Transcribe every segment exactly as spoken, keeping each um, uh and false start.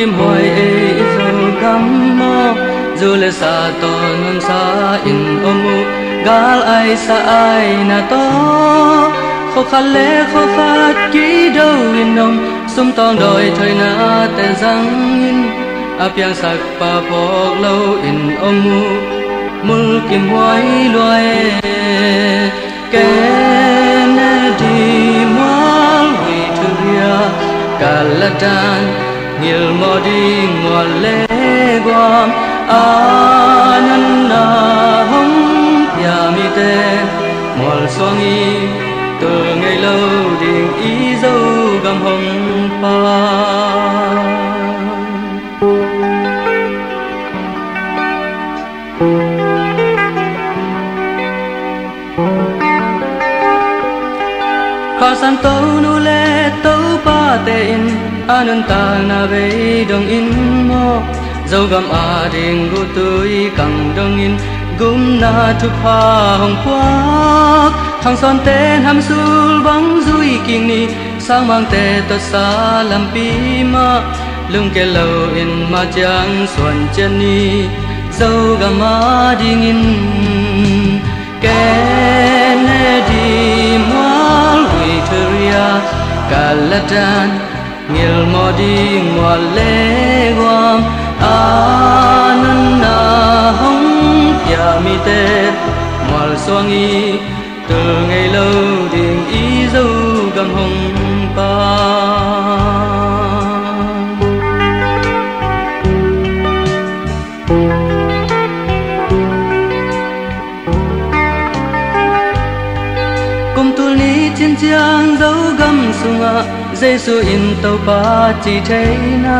Kim huai ei i Zogam maw, zu le sa tawh nuamsa in om uh. Gal aisa aina tawh, khua khat le khua khat kido in om. Sumtawng dawi thoinate zangin, a piangsak pa phawk lo in om uh. Mulkim huai lua e. Kennedy mual hui thuria ka la dan, ngilmawh ding mual le guam, a nunna hong pia mite, mual suang i tul ngei lo ding i Zogam hong pan. Kha Siangtho nu le topate in a nuntakna bei dongin maw, Zogam ading gutui kang dongin gupna thupha hong puak. Khangsawnte hamsul bang zui kik ni, sangmangte tawh sa lampi mah lungke lo in ma ciang suan ciat ni. Zogam adingin Kennedy mual hui thuria ka la dan, ngilmawh ding mual le guam, a nunna hong pia mite, mual suang i tul ngei lo ding i Zogam hong pan. Kum tul nih cin ciang Zogam sungah Jesu in Topa ci theihna,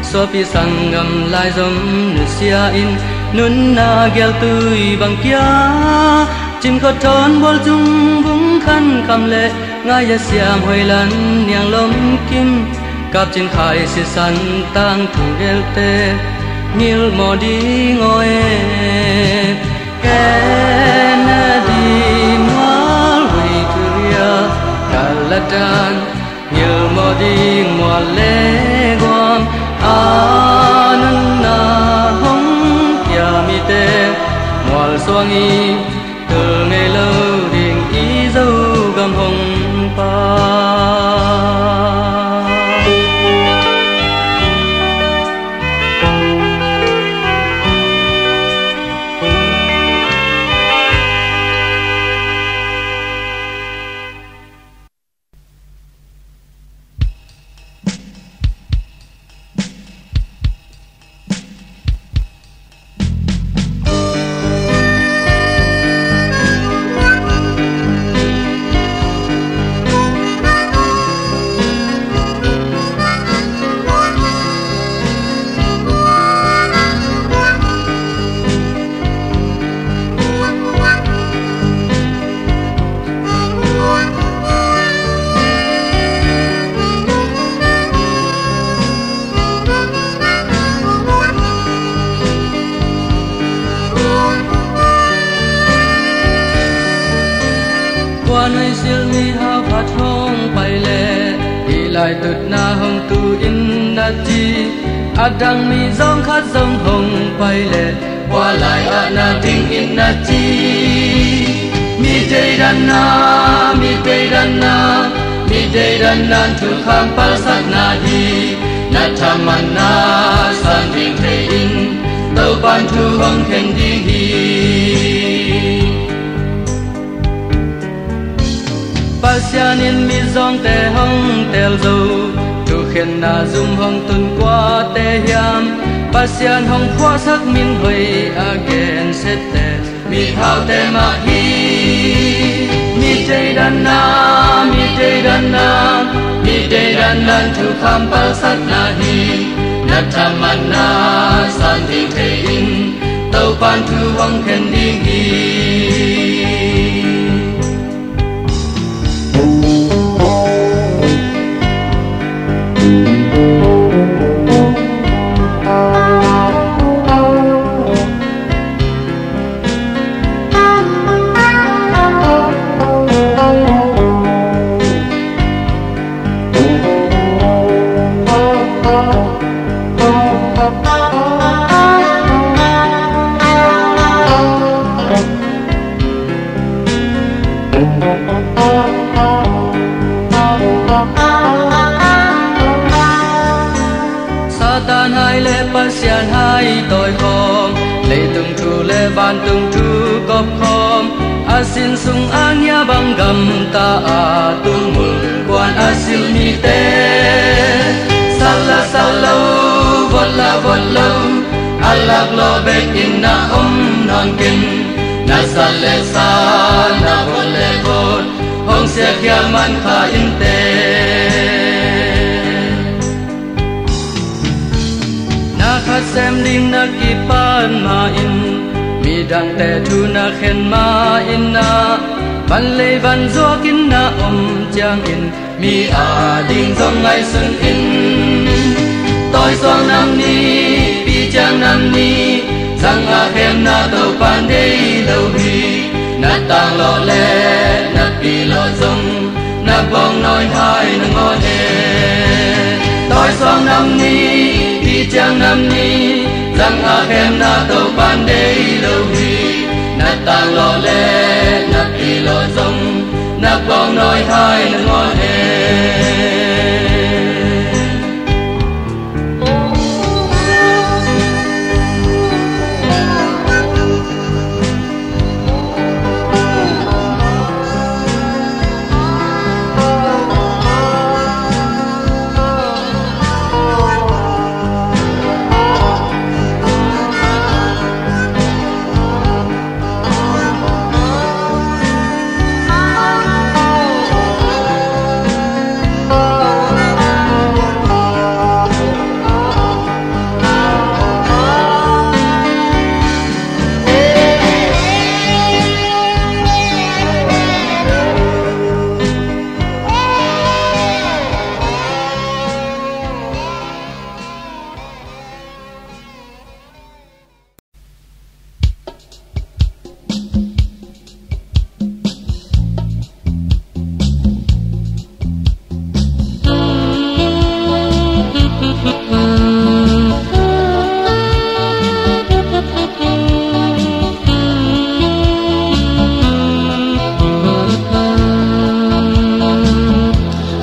suapi sanggam laizom nusia in nunna gialtui bang kia, cin khuat thawn bual cung vung khan kham le ngaia siam hoih lan niang lom kim, kap cin khai sisan tangthu gelte ngilmawh ding aw e. Kennedy mual hui thuria ka la dan, ngilmawh ding mual le guam, a nunna hong pia mite, mual suang i tul ngei lo ding i Zogam hong pan. Kua nuai silh mihau khat hong pai leh, hih lai tutna hong tu in na ci. A dang mi zong khat zong hong pai leh, kua lai ah na ding in na ci. Mi deidanna, mi deidanna, mi deidanna thukham palsatna hi. Na thamanna san ding thei in, Topan thu hong khen ding hi. Pasian in mizawngte hong tel zo, thukhenna zum hong tun kuate hiam? Pasian hong phuahsak min hoih a gensette mihaute mah hi. Mi deidanna, mi deidanna, mi deidanna thukham palsatna hi. Na thamanna san ding thei in, Topan thu hong khen ding hi. Satan hai le Pasian hai tawi khawm, leitung thu le vantung thu kop khawm, a sin sung a ngia bang gamta a tumul kuan a sil mite, sal la sal lo, vot la vot lo, a lak lawh bekin na om nawn kei in. Na sal le sal, na vot le vot, hong siakhia man kha in teh. Na khat sem ding na kipan ma-in, midangte thu na khen ma-in ah, van lei van zuakin na om ciangin, mi ading zong ngaihsun in. Tawisuang nam ni, piciang nam ni, zang a khemna Topa deih lo hi. Na tanglawh le na pilawh zong, na bawngnawi hai nangawn e. Tawisuang nam ni, piciang nam ni, zang a khemna Topa deih lo hi. Na tanglawh le na pilawh zong, na bawngnawi hai nangawn e.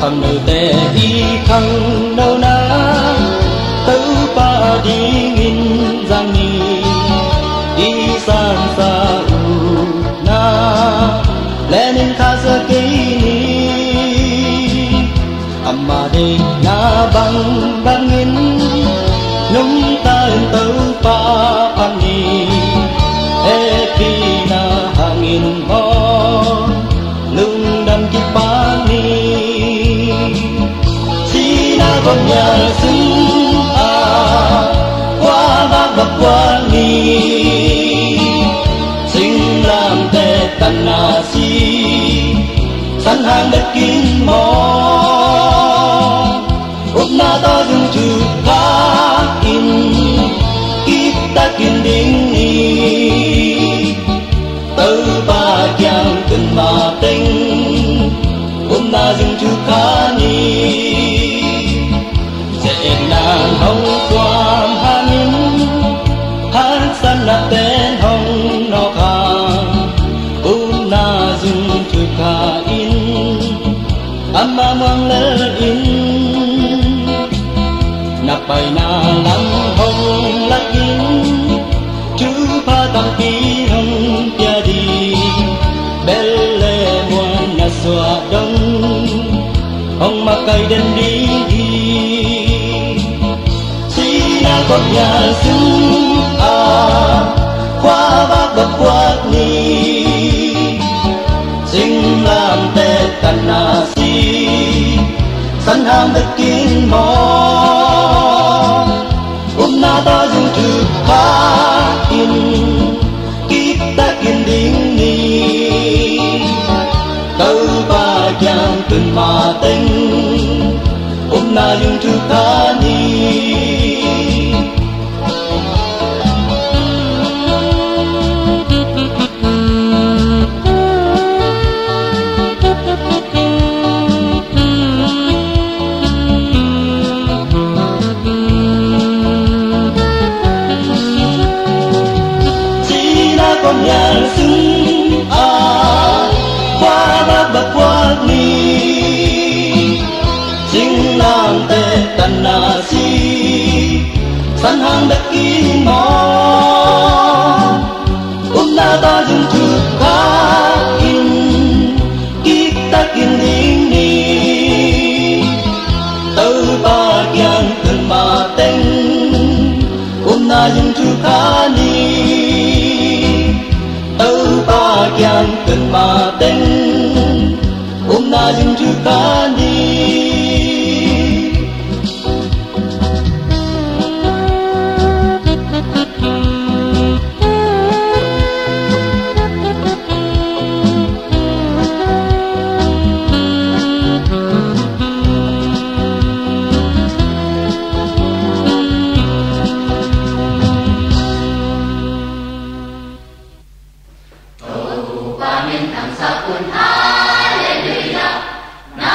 Khangnote i khangnona, Topa dingin zang ni. I sansa uh na lenin khasa kei ni. Ama deihna bangbangin nungta in Topa phat ni. Hehpihna hangin maw lungdam kipah ni. Sinagog mial sungah khuavak va puak ni. Singlamteh tanna si, sanhang bek in maw, upna tawh zong thuk kha in, kiptakin ding ni. Topa kiang tun mateng, upna zong thuk kha ni. Ze-etna hong tuam hangin, haksatna pen hong nawk hang, upna zong thuk kha in, Ama muang lel in. Na paina lam hong lak in, thupha tampi hong pia ding. Bel le muan na suah dong, hong makaih den ding hi. Sinagog mial sungah khuavak va puak ni. Singlamteh tanna si, sanhang bek in maw, upna tawh zong thuk kha in, kiptakin ding ni. Topa kiang tun mateng, upna zong thuk kha ni. Hang hang bek in maw, upna tawh zong thuk kha in, kiptak in ding ni. Topa kiang tun mateng, upna zong thuk kha ni. Topa kiang tun mateng, upna zong thuk kha ni. Topa min thangsak un, halleluiah. Na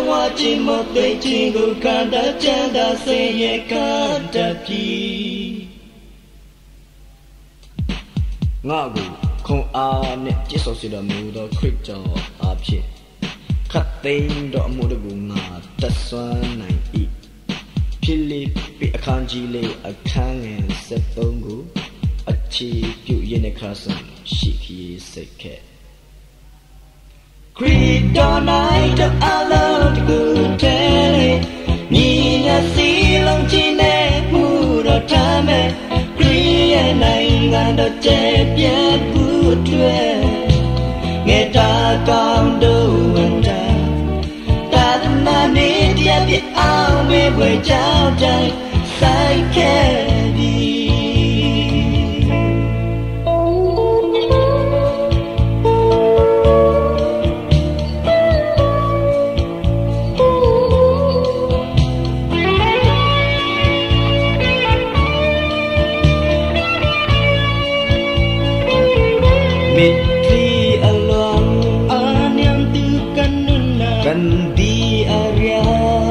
ဝါချစ် မုတ်သိပ်ခြင်းကို ခံတတ် ချမ်းသာစိတ်ရဲ့ ခံတတ်ပြီ။ ငါ့ကို ခွန်အားနှင့် ပြည့်စုံစေတော်မူသော ခရစ်တော်အားဖြင့် ခပ်သိမ်းသော အမှုတို့ကို ငါတတ်စွမ်းနိုင်၏။ ဖိလိပ္ပိ အခန်းကြီးလေး အခန်းငယ်ဆယ့်သုံးကို အခြေပြုရင်းနှီးခါဆန် ရှိခိုးရေးစိတ်ခဲ့။ ခရစ်တော်၌ တို့အားလုံး တစ်ခုတည်း၊ ညီမျှစည်းလုံးခြင်းနဲ့ မှုတော်ထမ်းမယ်။ ခရစ်ရဲ့ နိုင်ငံတော် ကျယ်ပြန့်ဖို့အတွက် ငယ်တာကောင်းတို့ ဝန်ထမ်း သာသနာ့နေ့ တရားပြည့် အောင်မြင်ဖွယ် ကြောင်းတိုင်း စိုက်ခဲ့ပြီ။ မိတ်ဆွေအလွံၢ် အာနံသူကနုနာ ကံဒီအရံ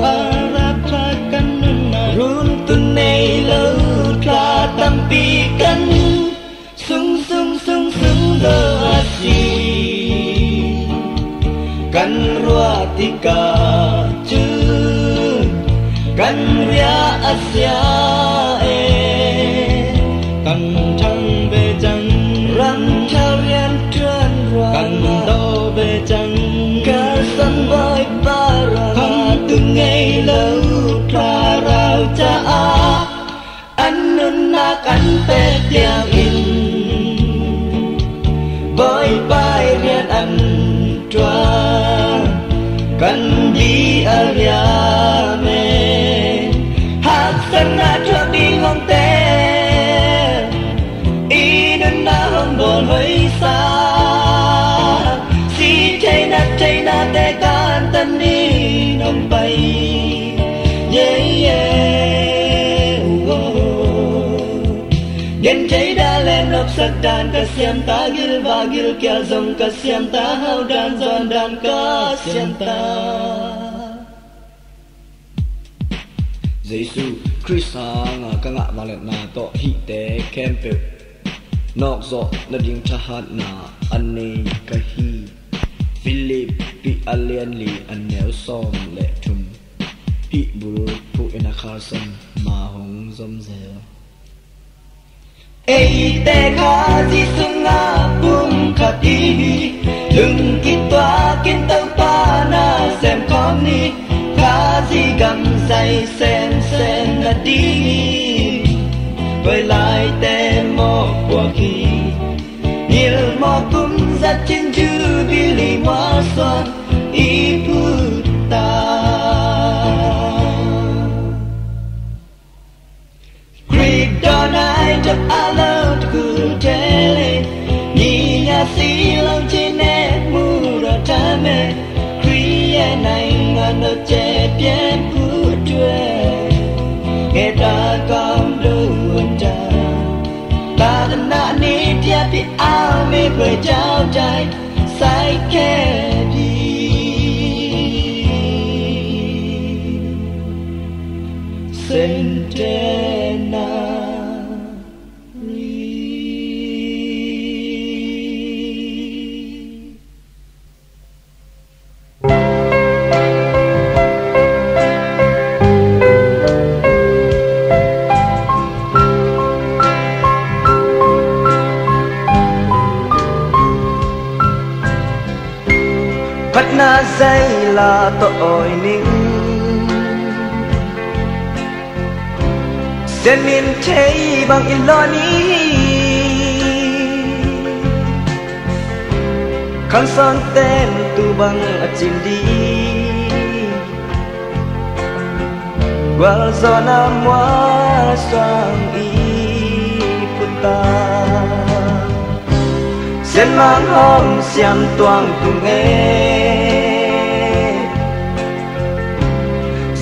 အာရဖကနုနာ ရုံသူနေလၢ ဖျားတံပီကံ Sung sung sung sung lo asi. Kan ruah tika cu, kan riah a sia e. Kan thang ve cang, ram thau rian tuan ruah, kan do ve cang, ka san vai para. Kham tu ngei lo, para caah an nunnak an pek tiangin Bawipa ih rian an tuah. Kan di a riam e, haksatna thuak ding hong tel, i nunnak hong bawl hoihsa, si theihna theihna te kan tan ding hong pai. Yeah, yeah, oh. Gen thei dan le nopsak dan ka siam ta, gil va gil kial zong ka siam ta, hau dan zuan dan ka siam ta. Jesu Khrist hanga ka ngah vangliatna tawh hihte khempeuh nawkzawh nading thahatna a nei ka hi. Filippi a lian li a neu sawm le thum. Hih bulphuh in a khalsan ma hong zom zel. Eite Khazih sungah pumkhat i hi. Lungkituak in Topa na sem khawm ni. Khazih gam zai semsem nading hi. Tuailaite mawhpuak hi. Ngilmawh kum zat cin Jubilee mualsuan i put ta. Khrih dawn ai ṭap a lo tuk uh ṭhel e, ni nya si lo cin e, mu rawh ṭham e. Khrih e nai ngan rawh ce pian phu ṭue, nge ta kawm do wun ta. Ta kan na ni tia pi au mi pue jau jai. Sai kedi centenary. Phatna zaila tawh awi ning. Siamin thei bang i lawn i, khangsawn ten tu bang a cin dih. Gualzawhna mualsuang i put ta. Sianmang hawm siam tuang tung e.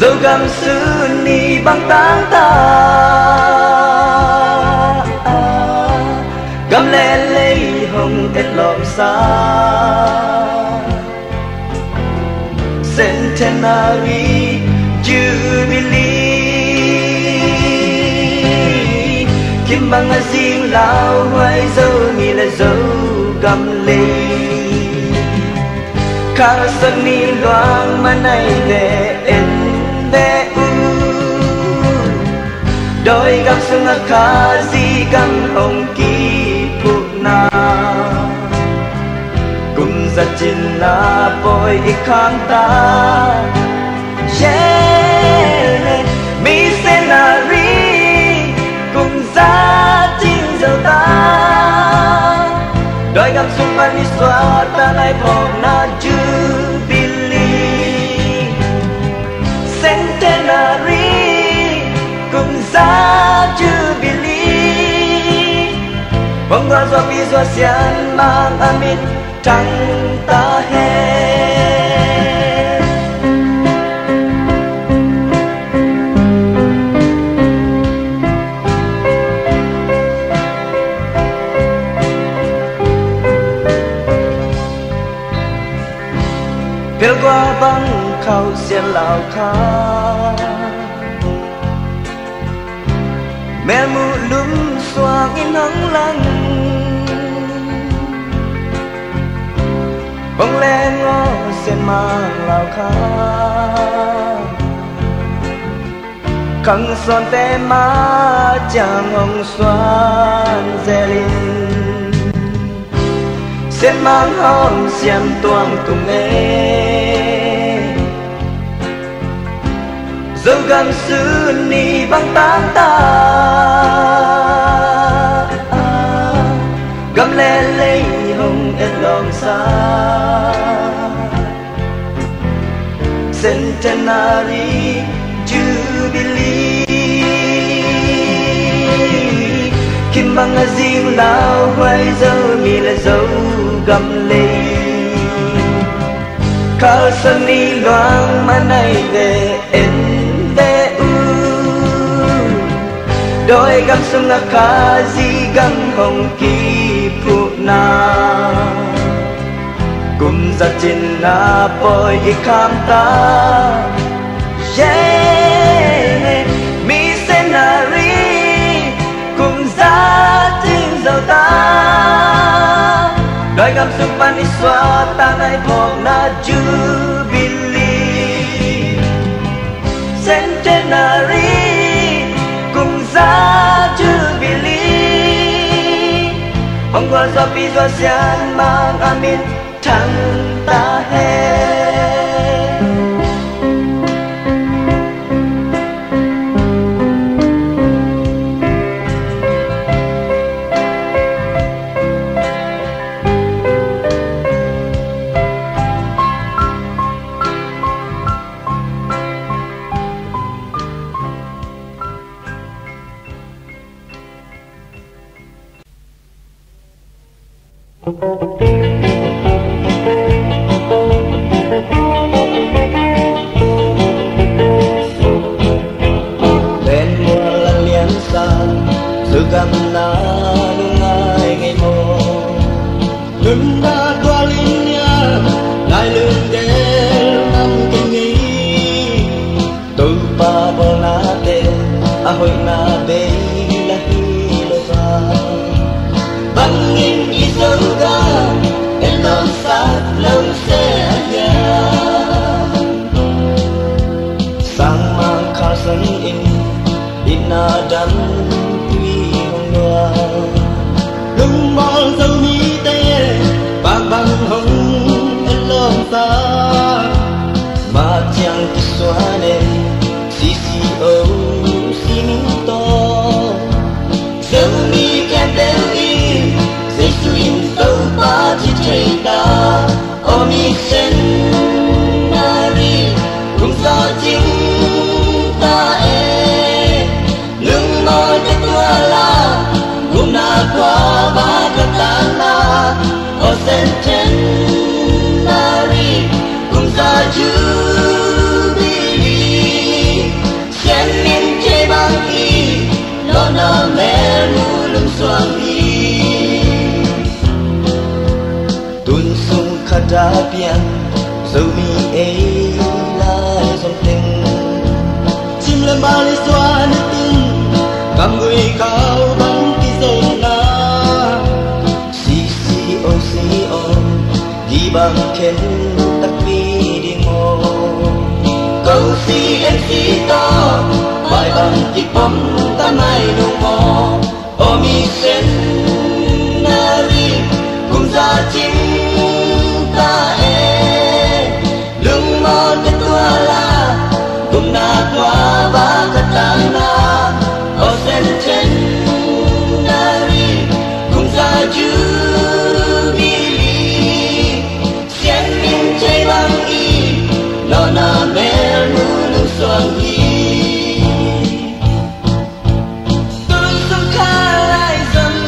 Zogam sun ni bang tang ta. Gam le lei hong et lawm sa. Sen Centenary Jubilee, kim bang a zing lauhuai Zomi le Zogam lei. Khalson ni luang manai ve en ve uh, dawi gam sungah Khazih gam hong kiphuh na, kum za cin na pawi i kham ta. Yeah, missionary kum za cin zo ta, dawi gam sung pan i suah ta lai phawkna Jubilee. Centenary kum za Jubilee, hong gualzawhpih Zuasian Mang a min thang ta hen. Pelgua bang khauh sian lau kha, melmuh lum suang in hong lang, hong leng aw Sian Mang lau kha. Khangsawnte ma ciang hong suan zel in, Sian Mang hong siam tuang tung e. Zogam sun ni bang tangtak, gam le lei hong etlawm sa. Centenary Jubilee, kim bang a zing lauhuai Zomi le Zogam lei. Khalson ni luang manai ve en ve uh, dawi gam sungah Khazih gam hong kiphuh na, kum za cin na pawi i kham ta. Yeah, missionary kum za cin zo ta, dawi gam sung pan i suah ta lai phawkna Jubilee. Centenary kum za Jubilee, hong gualzawhpih Zuasian Mang a min thang ta hen. Len mual a liansa, Zogam na lungngai ngei maw? Nunna tualin nia, lai lungdel ngam kei ngei. Topa bawlnate a hoihna bei la hi lo va, bangin i Zogam en lawmsak lo se a hiam? Sangmang Khalson in itna dam tui hong luang. Lungbawl Zomite pak bang hong en lawmsak. Mah ciang kisuan e, C C O C min tawh. Zomi khempeuh in Jesu in Topa ci thei ta. Aw missionary, kum za cing ta e. Lungmawl ka tuala, gupna khuava ka tana. Aw centenary, kum za jubilee. Sian min thei bang i, lawhna mel mu lungsuang i. Tun sung khat a piang Zomi ei la C M C tawh bai bang kipom ta mai nung maw? Aw missionary kum za cing ta e. Lungmawh te tua la, kumna tua ba ka tangna. Aw centenary kum za jubilee, sian min cei bang i, nawhna mel mu nung suang hi. Tun sung kha lai zong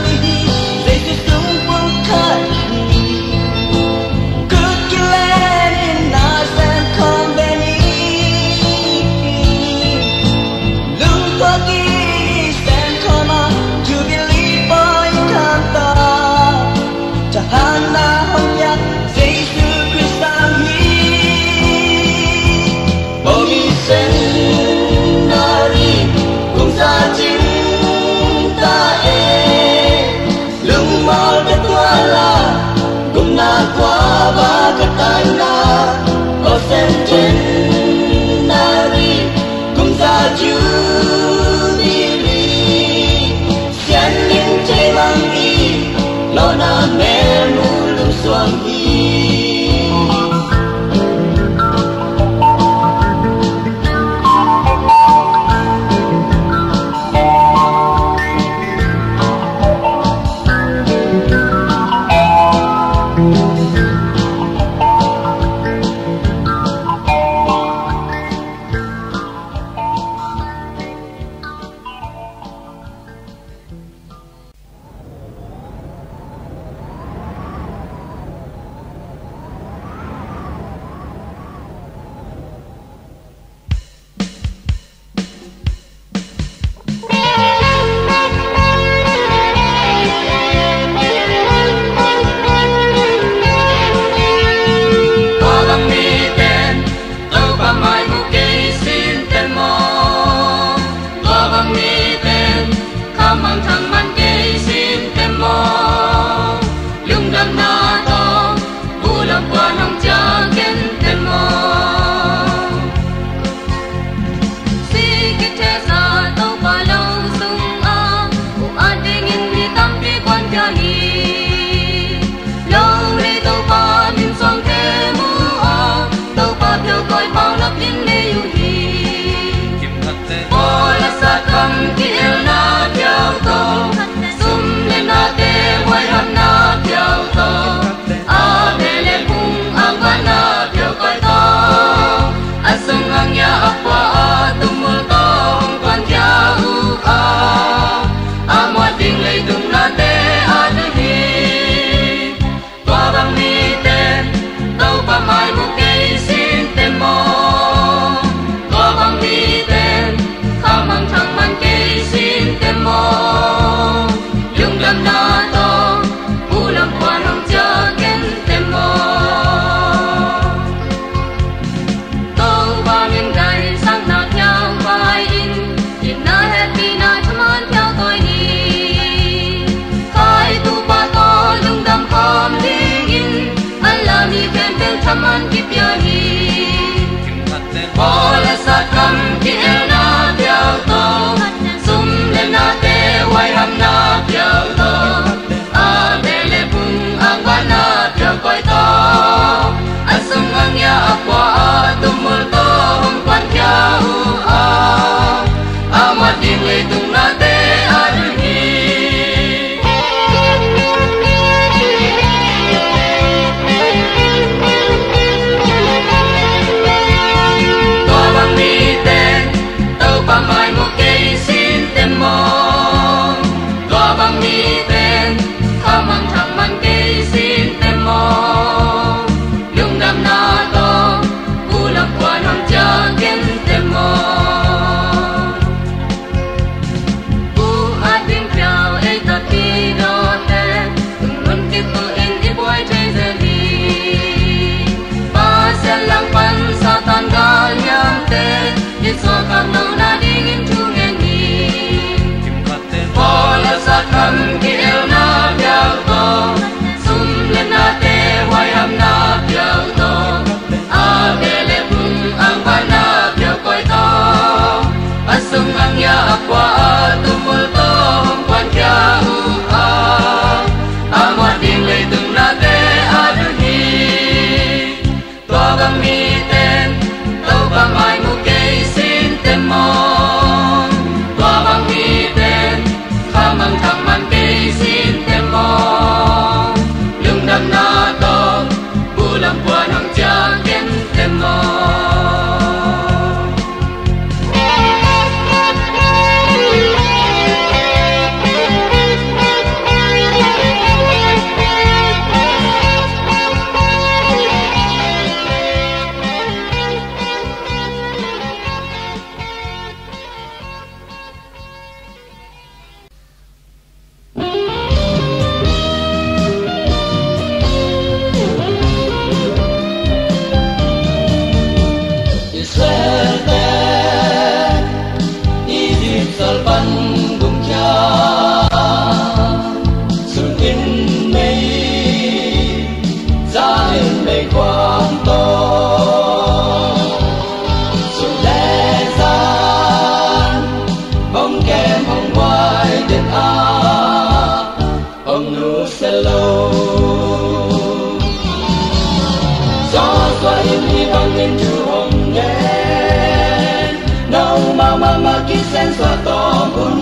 Note mahmah mah kisiansuah tawm un.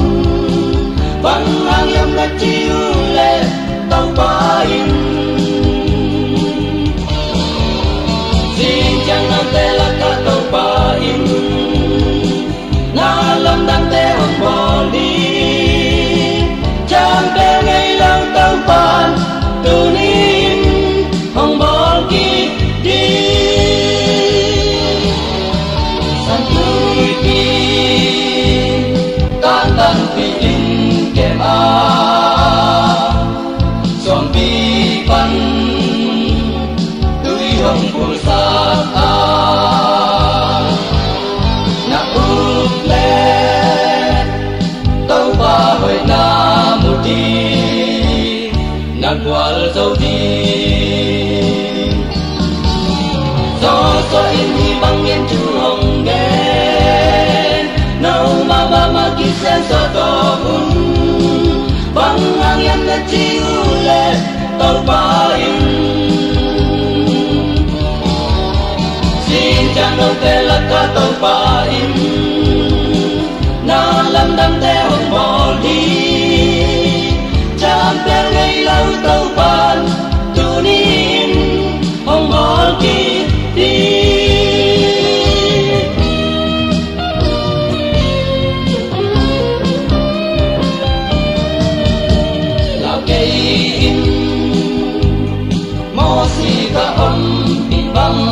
Bang hang hiam na ci uh leh Topa in, zing ciang note lakah Topa in na lamdangte hong bawl ding. Ciamteh ngei lo Topa'n tuni-in hong bawl kik ding. Santuipi tantanpi in kem a, suangpi pan tui hong pulsak a, na up leh Topa hoihna mu ding, na gualzo ding. Joshua in hih bangin thu hong gen: Note mahmah mah kisiansuah tawm un. Bang hang hiam na ci uh leh Topa in, zing ciang note lakah Topa in na lamdangte hong bawl ding. Ciamteh ngei lo Topa'n tuni-in hong bawl kik ding. Lau kei in, Mosi ka ompih bang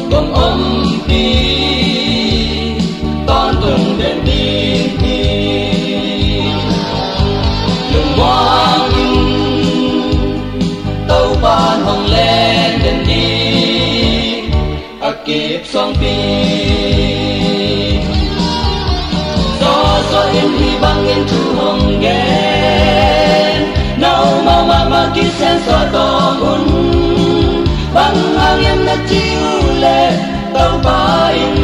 kong ompih tawntung den ding hi. Lungmuang in, Topa'n hong len den ding a kip suangpi. Joshua in hih bangin thu hong gen: Note mahmah mah kisiansuah tawm un. Bang hang hiam na ci uh leh Topa in,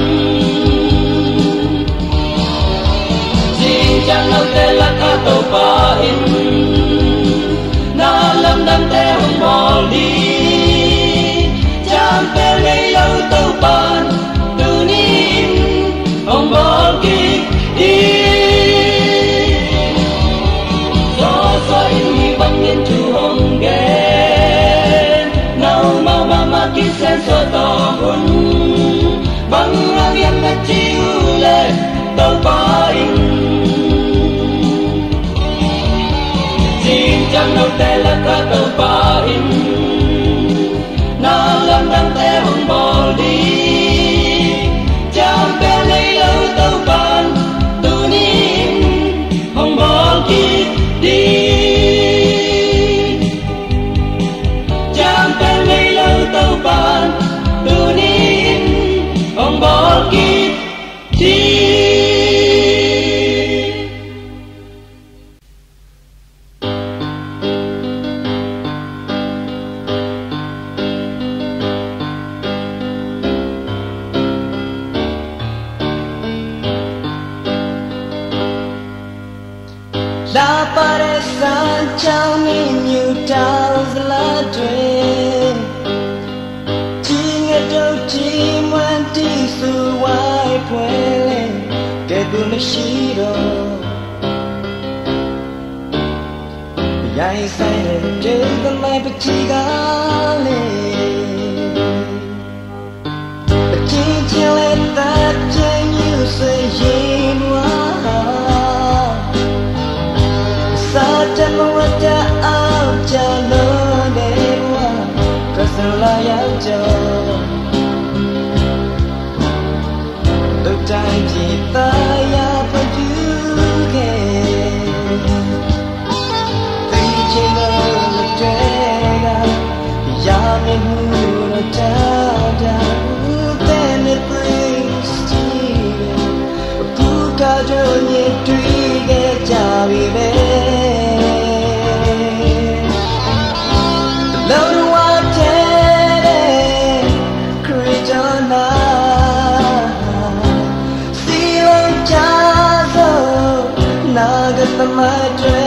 zing ciang note lakah Topa in na lamdangte hong bawl ding. Ciamteh ngei lo Topa'n tuni-in hong bawl kik ding. Joshua in hih bangin thu hong gen: Note mahmah mah kisiansuah tawm un. Bang hang hiam na ci uh leh Topa in, zing ciang note lakah Topa in na lamdangte hong bawl ding. Ciamteh ngei lo Topa'n tuni-in hong bawl kik ding. Ciamteh ngei lo Topa'n tuni-in hong bawl kik ding. La paresan chau ni nyu tau zala twe. Ching a do chi muan ti su wai pwe le ke bu me shi do. Yai sai le de the mai pa chi ga le. Pa chi chi le ta cheng yu se yin wa. Sa ta mo wa ta au cha lo de wa. Ka sa la ya cha. Tuk tai ci ta ya pa ju ke. Tui ci lo lo tega. Ya me hu lo ta da. U te me tui sti. Pu ka jo nye tui ke ja vi ve. Lo wa te de. Krijona. Silong jazo naga tamadre.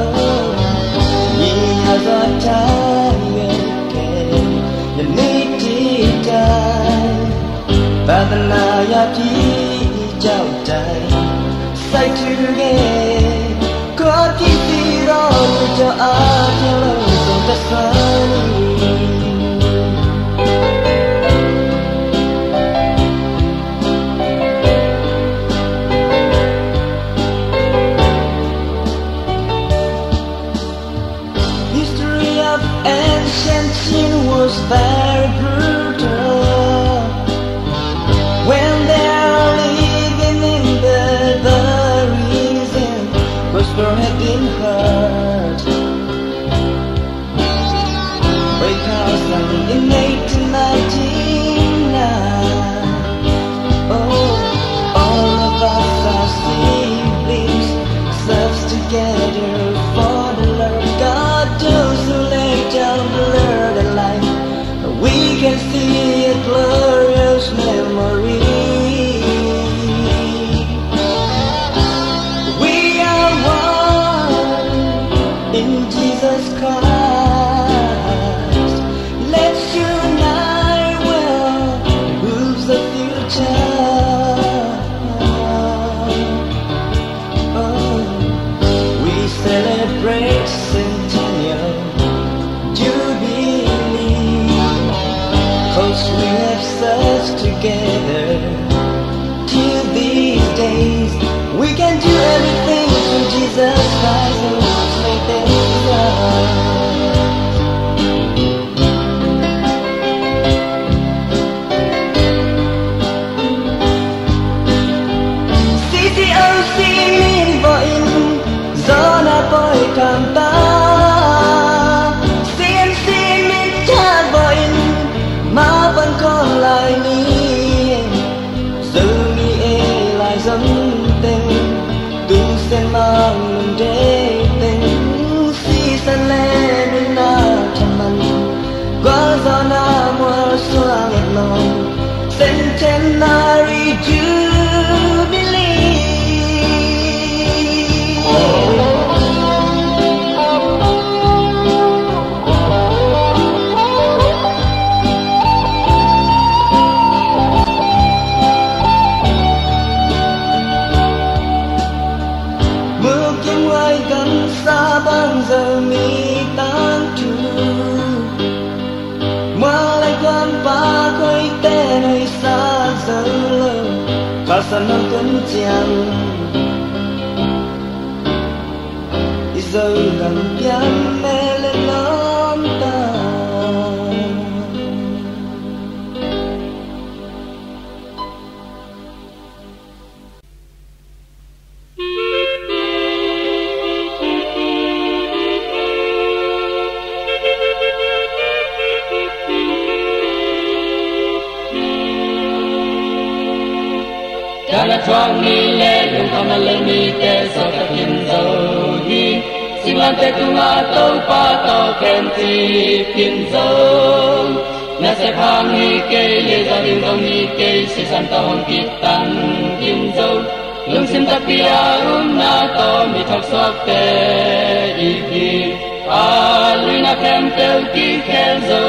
Oh, ni azo taye ke. Yani Adonai, Adonai, Adonai, sai tu ge, ko ki ti ro tu jo a ti lo so ta sa ni. History of ancient Chin was very brutal. When they are living in the barbarism, gospel had been heard. Break our sound in eighteen ninety-nine. Oh, all of us are siblings, serves together for the love of God. Those who lay down blood and life, we can see a glorious memory. We are one in Jesus Christ. Let's unite well, who's the future? Oh, we celebrate centennial jubilee, 'cause we have searched together till these days. We can do everything through Jesus Christ who makes things right. C C O C min vawh in, Zona poi kam ta. C M C min tha vawh in, ma pan kong lai ni. Zomi e lai zom teng, tung sen mang mun de teng, sisan le nunna thaman, gua Zona mual suang et long, Centenary Jubilee. Mukim wai gan sa bang Zomi tangthu, mual lai guan pa koi ten oi sa zo lo, ka sa nong tun ciang. I Zo lam pian me le lam ta. Dana thuak mi le lungkham a le mite suakta kim zo hi. Singlamteh tungah Topa tawh khen cip kim zo. Nasep hang hi kei, leiza ding zong hi kei, sisan tawh hong kitan kim zo. Lungsim takpi a upna tawh mi thak suakte i hi. A luina khempeuh kikhel zo,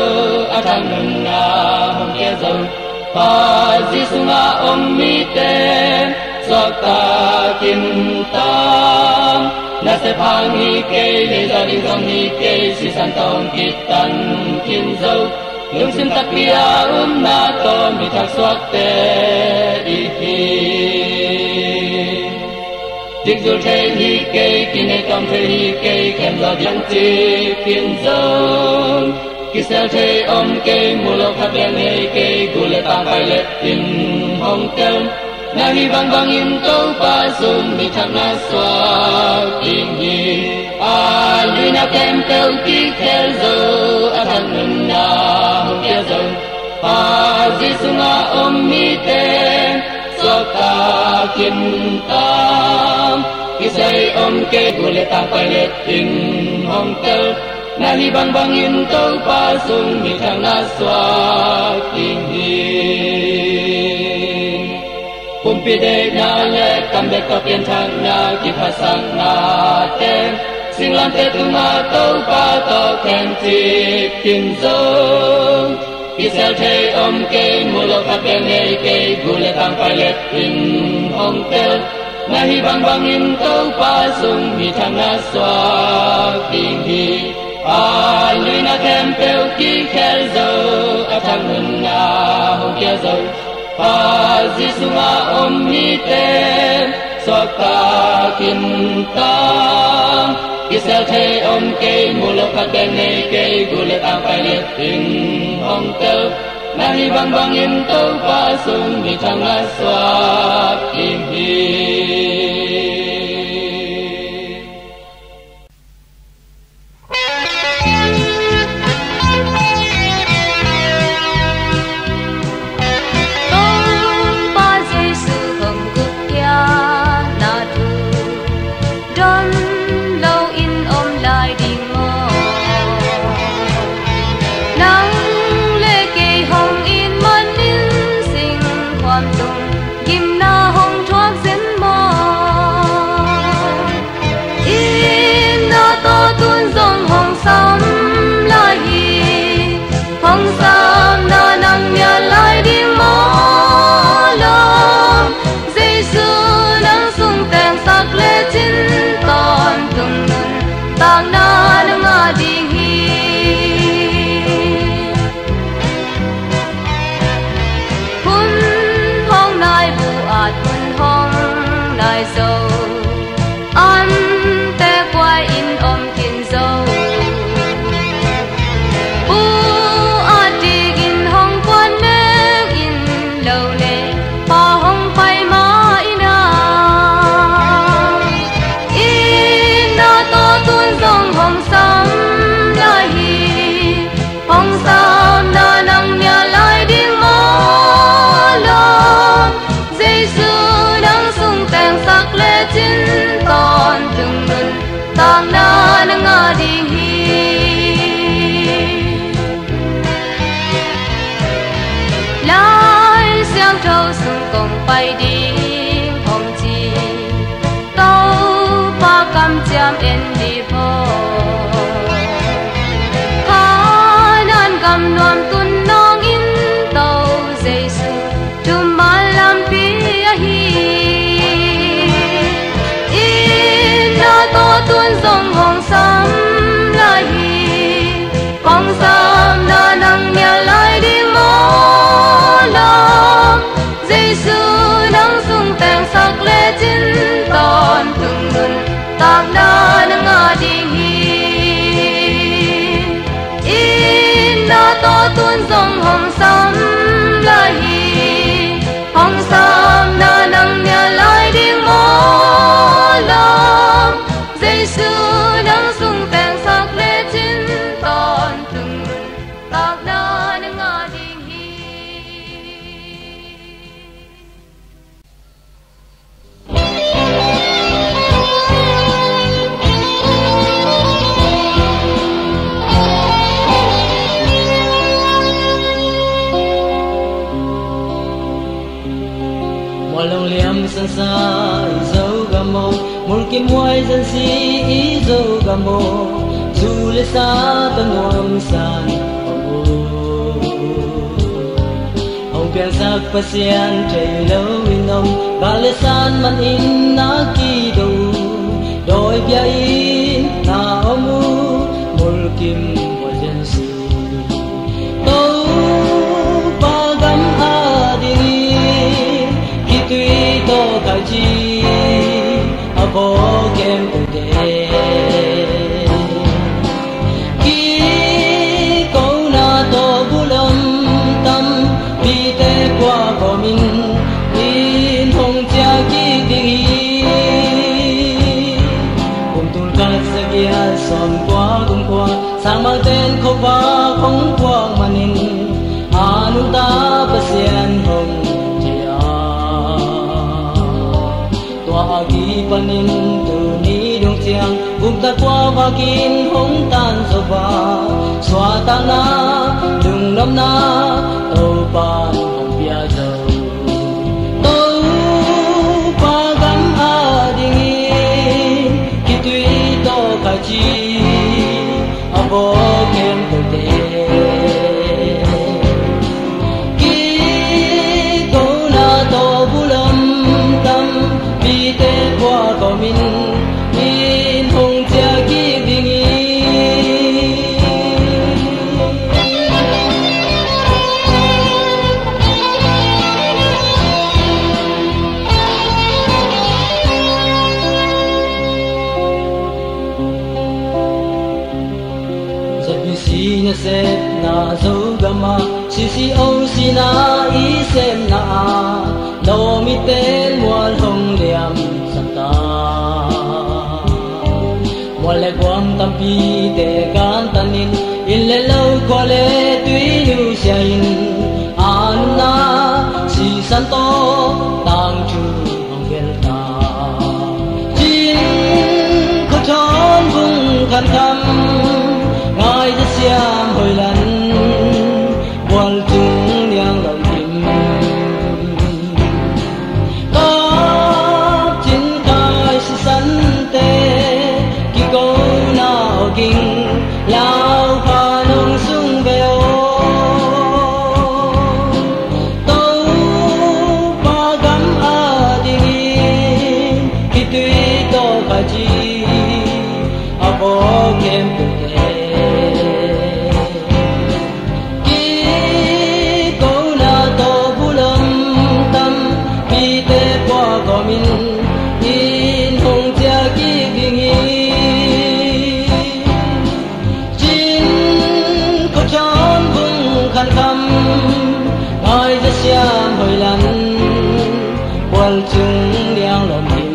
a thak nunna hong kia zo. Pha Jesu sungah om mite suakta kim tam. Nasep hang hi kei, leiza ding zong hi kei, sisan tawh hong kitan kim zo. Lungsim takpi a upna tawh mi thak suakte i hi. Dikzul thei hi kei, kinei tawm thei hi kei, khem zaw diang cip kim zo. Kisel thei om kei, mu lo khat bel nei kei, gu le tang pai le in hong tel. Na hih bangbangin Topa sung mi thak na suak ding hi. A luina khempeuh kikhel zo, a thak nunna hong kia zo. Pha Jesu sungah om mite suakta kim tam. Kisel om kei, gu le tang pai le in hong tel. Na hih bangbangin Topa sung mi thak na suak ding hi. Pumpi deihna le kam bek tawh pianthakna kiphatsaknate, singlamteh tungah Topa tawh khen cip kim zo. Kisel thei om kei, muh loh khat bek nei kei, gul le tang, pailep in hong tel. Na hih bangbangin Topa sung mi thang na suak ding hi. A luina khempeuh kikhel zo, a thangnunna hong pia zo, Pa Jesu sungah om mite suakta khin ta. Kisel thei om kei, muh loh khat bek nei kei, gul le tang, pailep in hong tel. Na hih bangbangin Topa sung mi thang na suak ding hi. Topa Jesu hong gupkhiatna thu don lo in om lai ding maw? Nang le kei hong it manin singkhuam tung gimna hong thuak zen maw? Itna tawh tun zong hong sam lai hi. Hong samna nang nial lai ding maw lawm? Jesu nang sung tengsak lecin, tawntung nuntakna na ngah ding hi. Hun hong nai bu at, hun hong nai zo, an te kuai in om khin zo. Bu at dik in hong kuan neu in lo le, pa hong pai mah in a, itna tawh tun zong hong sam lai hi. Hong samna nang nial lai ding maw lawm? Jesu nang sung tengsak lecin, tawntung nuntakna na ngah ding hi. Lai Siangtho sung kong pai ding hong ci, Topa kamciam en dih aw. Kanaan gam nuam tun nawngin To Jesu thuman lampi ahi. Itna tawh tun zong hong sam lai hi. Hong samna nang nial lai ding maw lawm? Jesu nang sung tengsak lecin, tawntung nuntakna na ngah ding hi. Itna tawh tun zong hong sam lai hi. Hong samna nang nial lai ding maw lawm? Jesu nang sung tengsak lecin, tawntung nuntakna na ngah ding hi. Mual long liam sansa i Zogam aw, mulkim huai zansi i Zogam aw, zu le sa tawh nuamsa in om uh. Hong piangsak Pasian thei lo in om, gal le san man in na kido uh, dawi bia in na om uh, mulkim huai zansi. Topa gam adingin khitui tawh khaici a bawl khempeuhte, kikona tawh bulom tampite pua kawmin inn hong ciah kik ding hi. Kum tul khat za giat sawm kua kum kua, sangmangte'n khuavak hong puak manin, a nungta Pasian hong thei a, tua a kipanin tuni dong ciang, kum za kua vakin hong tan zo a, suahtakna, lungnopna Topa'n hong pia zo. Topa gam adingin khitui tawh khaici a bawl khempeuhte, Sina i semna ah Naomi ten mual hong liam santa. Mual le guam tampite kantanin, inn le lo, khua le tui nusia in, a nunna sisan tawh tangthu hong gelta. Cin khuathon vung khankham, ngaizasiam hoilan, bual cung niang lom him. Kap cin khai sisante, kikona awging, laupha nong sung ve aw. Topa gam a dingin, khitui tawh khaci a vawk khempeuhte. Kikona tawh bulom tampite pua kawmin, inn hong ciah kik ding hi. Cin khuathon vung khankham, ngaizasiam hoilan, bual cung niang lom him.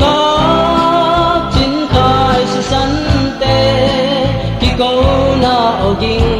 Kap cin khai sisante, kikona awging,